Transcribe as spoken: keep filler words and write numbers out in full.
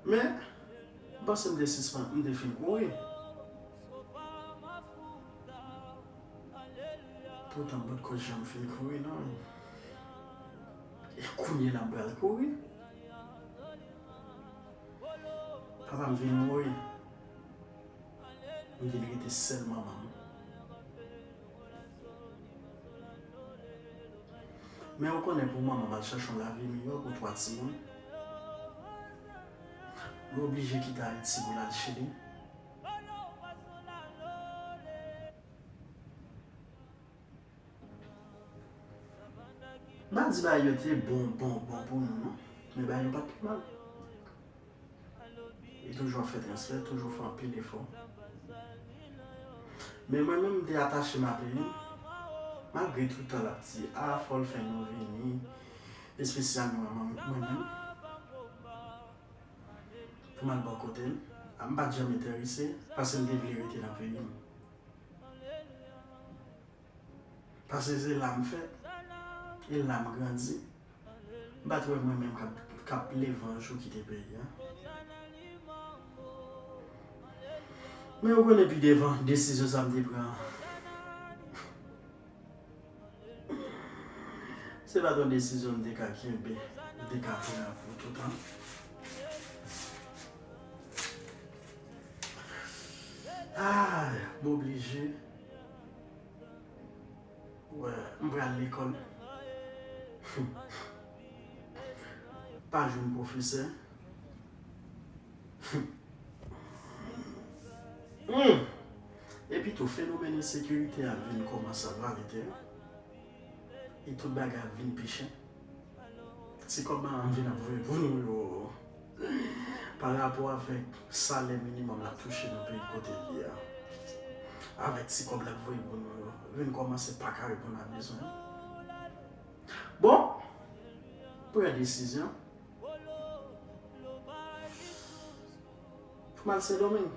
Men, m panse m te sispann, m te fin kouri. Poutan, m potko janm fin kouri, non. E kounye la, m pral kouri. Papa m vin mouri. M vin rete sèl manman m. Men ou konnen pou manman m al chache yon lavi miyò pou twa timoun, li oblije kite Ayiti pou l al Chili. M pa di bagay yo te bon, bon, bon pou nou, non. Men bagay yo pa t pi mal. Li toujou ap fè transfè, toujou fè anpil efò. Men mwen menm, m te atache m a peyi m, malgre tout tan l ap di, a, fò l fè nou vini, espesyalman mwen, mwen menm. Pou m al bò kote l, m pa t janm enterese, paske m te vle rete nan peyi m. Paske se la m fèt, e la m grandi. M pa t wè mwen menm k ap, k ap leve yon jou kite peyi a. Men ou konnen pi devan, desizyon sa m te pran an, se pa t yon desizyon m te ka kenbe, m te ka pran pou toutan. Ah, m oblije. Wè, m pral lekòl. Pa jwenn pwofesè. Hmm. Epi tou, fenomèn ensekirite a vin kòmanse ap vale tè. E tout bagay ap vin pi chè. Ti kòb manman m vin ap voye pou nou yo, pa rapò avèk salè minimòm l ap touche nan peyi kote l ye a, avèk ti kòb l ap voye pou nou yo, vin kòmanse pa ka reponn a bezwen. Bon, pran desizyon pou m al Sendomeng.